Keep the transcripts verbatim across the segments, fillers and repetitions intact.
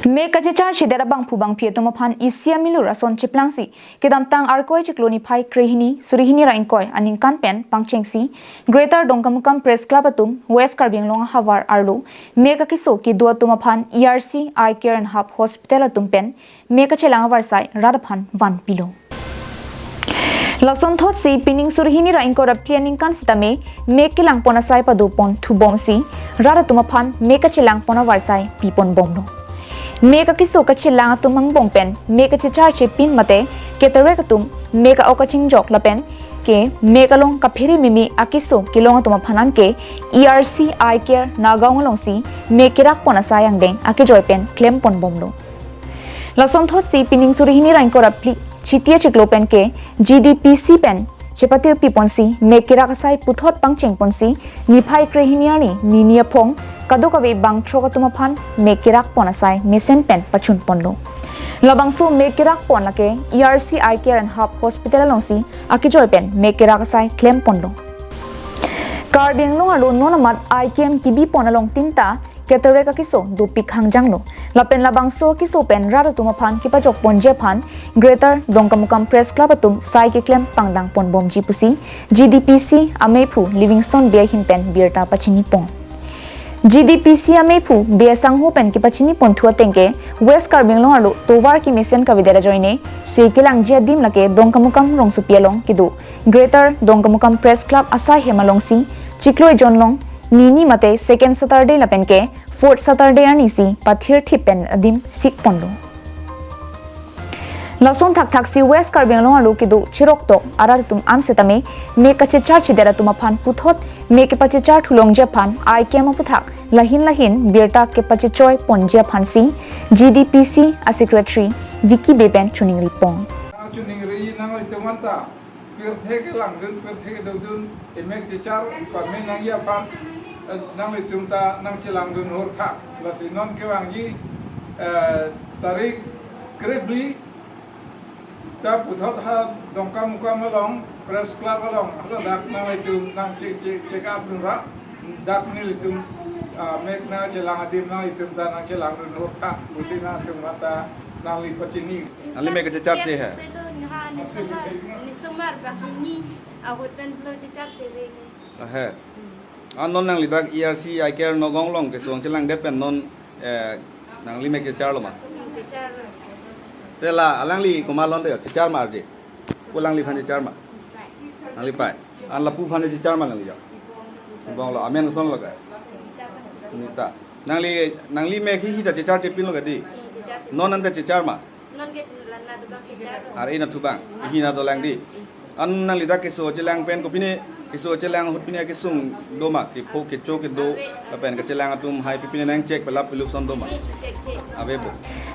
Mek kachechar chedet abangphu bangphi atum aphan isi amilur ason cheplangsi, kedamtang Arkoi chiklo niphai krehini, suri hini ra ingkoi aningkan pen pangchengsi, Greater Dongkamukam Press Club atum West Karbi Anglong ahavar arlo mek akeso kedo atum aphan E R C Eye Care and Hub Hospital atum pen mek kachelang avarsai rat aphan vanpilo. Lason thotsi pining suri hini ra ingkoi ra phli aningkan sitame mek kelangpon asai padoponthu bomsi, rat atum aphan mek kachelangpon avarsai piponbomlo. Mek akeso kachelang atum angbong pen mek kachechar chepin mate cataract atum, mek a-ok kachingjok lapen ke mek along kaphere meme akeso kelong atum aphan anke E R C Eye Care Nagaon alongsi mek kerakpon asai angdeng akejoi pen klemponbomlo. Lason thotsi pining suri hini ra ingkoi ra phli Chiti achiklo pen ke G D P C pen chepatir piponsi mek kerak asai puthot pangchengponsi, niphai krehini arni nini aphong kadokave bangthrok atum aphan mek kerakpon asai mesen pen pachunponlo. Labangso mek kerakpon lake E R C Eye Care and Hub Hospital alongsi akejoi pen mek kerak asai klemponlo. Karbi Anglong arlo non amat eye camp kebipon along tinta cataract akeso dopik hangjanglo. Lapen labangso akeso pen rat atum aphan kepajokponji aphan Greater Dongkamukam Press Club atum sai keklem pangdangponbomji pusi G D P C amephu Livingstone Bey ahin pen birta pachinipon. G D P C amephu Bey asangho pen kepachiniponthu ateng ke West Karbi Anglong arlo tovar kemesen kavedet ajoine se kelangji adim lake Dongkamukam rongsopi along kedo Greater Dongkamukam Press Club asai hem alongsi chiklo ejon long nini mate second Saturday lapen ke fourth Saturday arnisi pathirthip pen adim sikponlo. Lason thakthaksi West Karbi Anglong arlo kedo chiroktok arat atum an setame mek kachechar chedet atum aphan puthot mek kepachechar thulongji aphan eye camp aputhak lahin lahin birta kepachechoiponji aphansi G D P C a Secretary Vicky Bey pen choningripon. Nang choningri nanglitum anta pirthe kelangdun, pirthe kedodun, emek chechar pame nangji aphan, eh, nanglitum ta nangchelangdun hurtha. Lasi non kevangji, eh, tarik krephli ta puthot ha Dongkamukam along, Press Club along, haladak nanglitum nang che-, che-, check up dunra, dak nelitum, ah, mek nangchelang adim nanglitum ta nangchelangdun hurtha pusi nangtum anta nangli pachini. Nangli mek kachechar che he? Isi to niha nisomar, nisomar banghini ahut pen pulo chechar che le. Ahe. Hmm. An non nangli dak E R C Eye Care Nagaon along keso chelangdet pen non, eh, nangli mek checharlo ma? Hmm, checharlo. Te la alangli komat lon de chechar ma arje? Ko alangliphan chechar ma? Pai. Nangli pai. An lapu aphan chechar ma nangli ja? Ibong lo, amen kosonlo ke? Sunita. Nangli, nangli mek hihi ta chechar chepinlo ke di? Hmm, chechar. Non anta chechar ma? Non ke la natubang chechar. Ar-e natubang, ihi na dolang di. An nangli dak keso chelang pen kopine, keso chelang ahut pine kesung do ma, kepho kecho kedo, lapen kachelang atum hai pine nang check pelap pelup son do ma? Check, check. Avebo.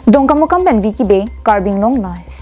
Dongkamukam pen Vicky Bey, Karbi Anglong Live.